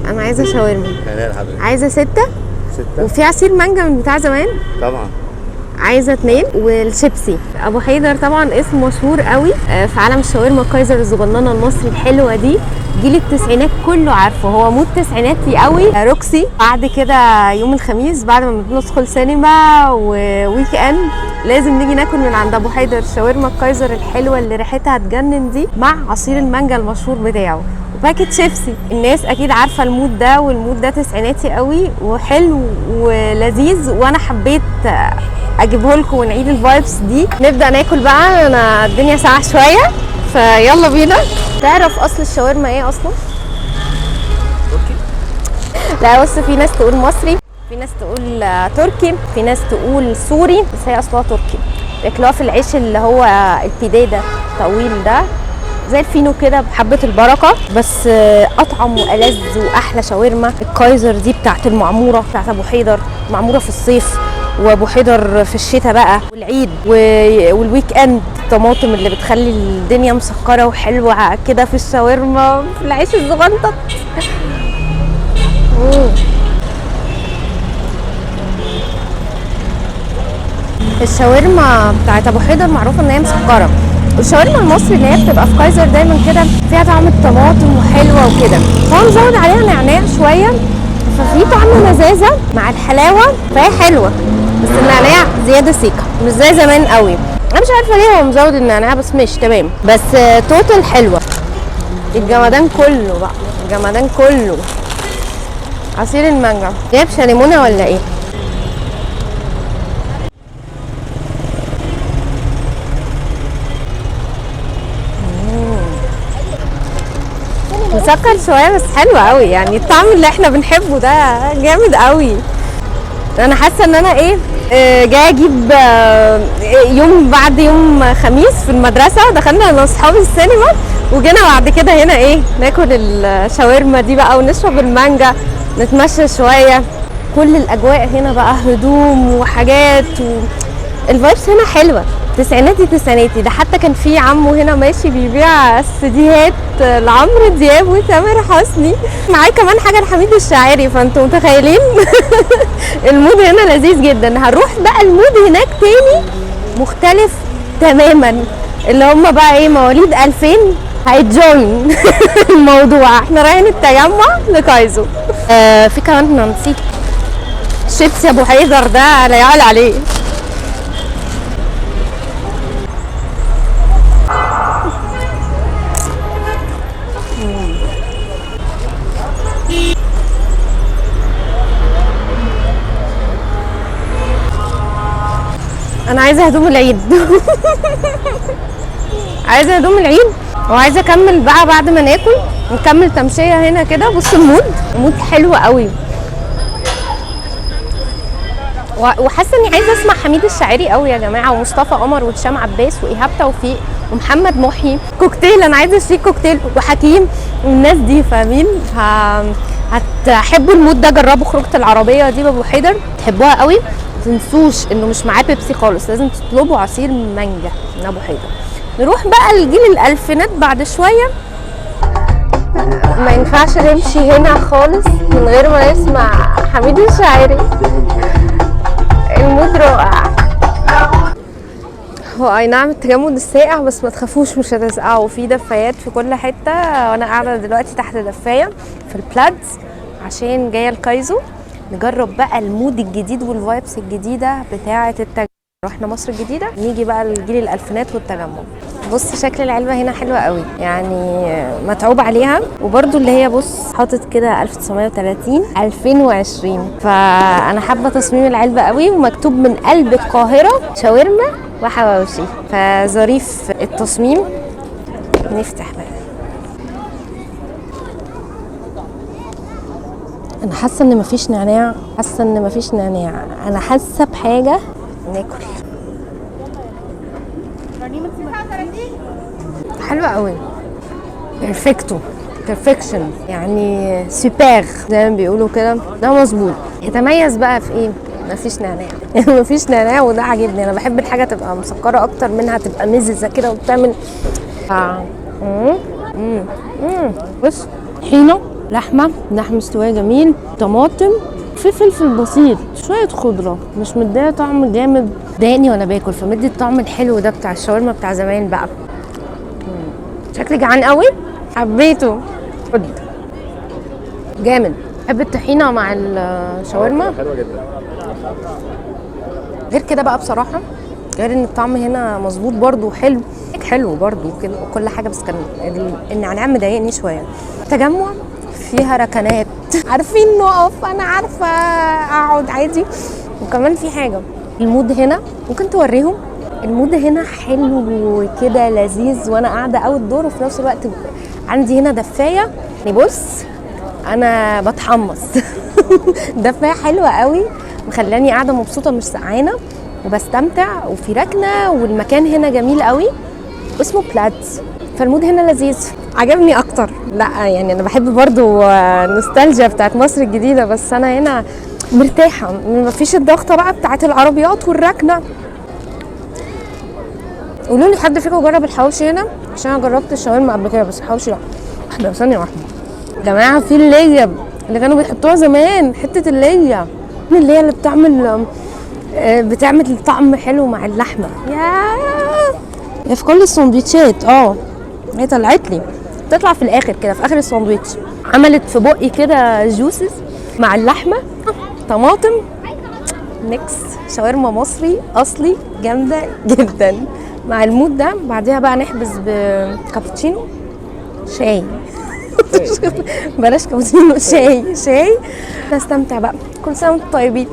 انا عايزه شاورما. هناء لحضرتك. عايزه 6. 6. وفي عصير مانجا من بتاع زمان. طبعا. عايزه 2. والشيبسي. ابو حيدر طبعا اسم مشهور قوي في عالم الشاورما الكايزر الصغننه المصري الحلوة دي، جيل التسعينات كله عارفه، هو mood تسعيناتي قوي. روكسي بعد كده يوم الخميس بعد ما بندخل سينما و weekend لازم نيجي ناكل من عند ابو حيدر شاورما الكايزر الحلوة اللي ريحتها تجنن دي، مع عصير المانجا المشهور بتاعه و packet شيبسي. الناس اكيد عارفه ال mood ده، وال mood ده تسعيناتي قوي وحلو ولذيذ، وانا حبيت اجيبه لكم ونعيد ال vibes دي. نبدا ناكل بقى، انا الدنيا ساعة شوية، فيلا بينا. تعرف اصل الشاورما ايه اصلا؟ تركي؟ لا بص، في ناس تقول مصري، في ناس تقول تركي، في ناس تقول سوري، بس هي اصلها تركي. بياكلوها في العيش اللي هو البيديه طويل ده، زي الفينو كده بحبة البركة، بس أطعم وألذ وأحلى شاورما الكايزر دي بتاعت المعمورة، بتاعت أبو حيدر. معمورة في الصيف وأبو حيدر في الشتاء بقى، والعيد وال weekend. الطماطم اللي بتخلي الدنيا مسكرة وحلوة كده في الشاورما في العيش الزغنطط. الشاورما بتاعت ابو حيدر معروفة ان هي مسكره، والشاورما المصري اللي هي بتبقى في كايزر دايما كده فيها طعم الطماطم وحلوه وكده، فهو مزود عليها نعناع شوية، ففي طعم مزازه مع الحلاوة، فهي حلوة، بس النعناع زيادة سيكه، مش زي زمان قوي. انا مش عارفه ليه هو مزود النعناع، بس مش تمام، بس total حلوة. الجمدان كله بقى، الجمدان كله عصير المانجا. جايب ليمونه ولا ايه؟ مسكر شوية بس حلو قوي، يعني الطعم اللي احنا بنحبه ده جامد قوي. انا حاسه ان انا ايه، جاية اجيب يوم بعد يوم خميس في المدرسة، دخلنا انا واصحابي السينما وجينا بعد كده هنا ايه ناكل الشاورما دي بقى ونشرب المانجا، نتمشى شوية. كل الاجواء هنا بقى هدوم وحاجات ال vibes هنا حلوة، تسعيناتي تسعيناتي. ده حتى كان في عمو هنا ماشي بيبيع السيديهات لعمرو دياب وتامر حسني، معاه كمان حاجة لحميد الشاعري، فانتوا متخيلين ال mood هنا لذيذ جدا. هنروح بقى ال mood هناك تاني مختلف تماما، اللي هم بقى ايه مواليد 2000 هي join الموضوع. احنا رايحين التجمع لكايزو. في كمان نسيت شيبسي ابو حيدر ده لا يعلى عليه. انا عايزه هدوم العيد عايزه هدوم العيد، وعايزه اكمل بقى بعد ما ناكل نكمل تمشيه هنا كده. بص ال mood، mood حلو قوي، وحاسه اني عايزه اسمع حميد الشاعري قوي يا جماعة، ومصطفى قمر وهشام عباس وايهاب توفيق ومحمد محي. كوكتيل، انا عايزه اشتري كوكتيل وحكيم والناس دي، فاهمين؟ هتحبوا ال mood ده. جربوا خروجه العربية دي بابو حيدر، تحبوها قوي. تنسوش انه مش معاه بيبسي خالص، لازم تطلبوا عصير مانجا من ابو حيدر. نروح بقى لجيل الالفينات بعد شوية. ما ينفعش نمشي هنا خالص من غير ما نسمع حميد الشاعري، ال mood رائع. هو اي نعم التجمد الساقع، بس ما تخافوش مش هتسقعوا، في دفايات في كل حتة، وانا قاعدة دلوقتي تحت دفايه في البلادز عشان جاية الكايزو نجرب بقى ال mood الجديد وال vibes الجديدة بتاعه التجمع. رحنا مصر الجديدة، نيجي بقى لجيل الالفينات والتجمع. بص شكل العلبة هنا حلوة قوي، يعني متعوب عليها، وبرده اللي هي بص حاطط كده 1930 2020، فانا حابة تصميم العلبة قوي، ومكتوب من قلب القاهرة شاورما وحواوشي، فظريف التصميم. نفتح بقى. انا حاسه ان مفيش نعناع، حاسه ان مفيش نعناع، انا حاسه بحاجة. ناكل. حلوة قوي، perfecto، perfection، يعني سوبر زي ما بيقولوا كده. ده مظبوط. يتميز بقى في ايه؟ مفيش نعناع مفيش نعناع، وده عاجبني. انا بحب الحاجة تبقى مسكره اكتر منها تبقى مززه كده وبتعمل. بص طحينه لحمه، لحمه مستوية جميل، طماطم، في فلفل بسيط، شوية خضرة، مش مديه طعم جامد ضايقني وانا باكل، فمدي الطعم الحلو ده بتاع الشاورما بتاع زمان بقى. شكلي جعان قوي، حبيته. خد. جامد. بحب الطحينه مع الشاورما. حلوة جدا. غير كده بقى بصراحة، غير ان الطعم هنا مظبوط برضو وحلو، حلو برضو كده وكل حاجه، بس كان النعناع مضايقني شويه. تجمع فيها ركنات، عارفين نقف، انا عارفه اقعد عادي. وكمان في حاجه، ال mood هنا ممكن توريهم، ال mood هنا حلو كده لذيذ، وانا قاعدة outdoor وفي نفس الوقت عندي هنا دفايه. يعني بص انا بتحمص. دفايه حلوة قوي، مخلاني قاعدة مبسوطة مش سقعانه وبستمتع، وفي ركنه، والمكان هنا جميل قوي، اسمه بلاتس، فال mood هنا لذيذ، عجبني اكتر. لا يعني انا بحب برضو النوستالجيا بتاعت مصر الجديده، بس انا هنا مرتاحة، مفيش الضغطه بقى بتاعت العربيات والركنه. قولوا لي حد فيكم جرب الحواوشي هنا؟ عشان انا جربت الشاورما قبل كده بس الحواوشي لا. واحدة ثانيه، واحدة يا جماعه، في اللية اللي كانوا بيحطوها زمان، حتة اللية اللي هي اللي بتعمل طعم حلو مع اللحمة يا في كل السندوتشات. هي طلعت لي، تطلع في الاخر كده، في اخر الساندوتش. عملت في بقي كده juices مع اللحمه، طماطم، mix شاورما مصري اصلي جامدة جدا مع ال mood ده. بعديها بقى نحبس بكابتشينو شاي، بلاش كابتشينو، شاي شاي، نستمتع بقى. كل سنة وانتم طيبين.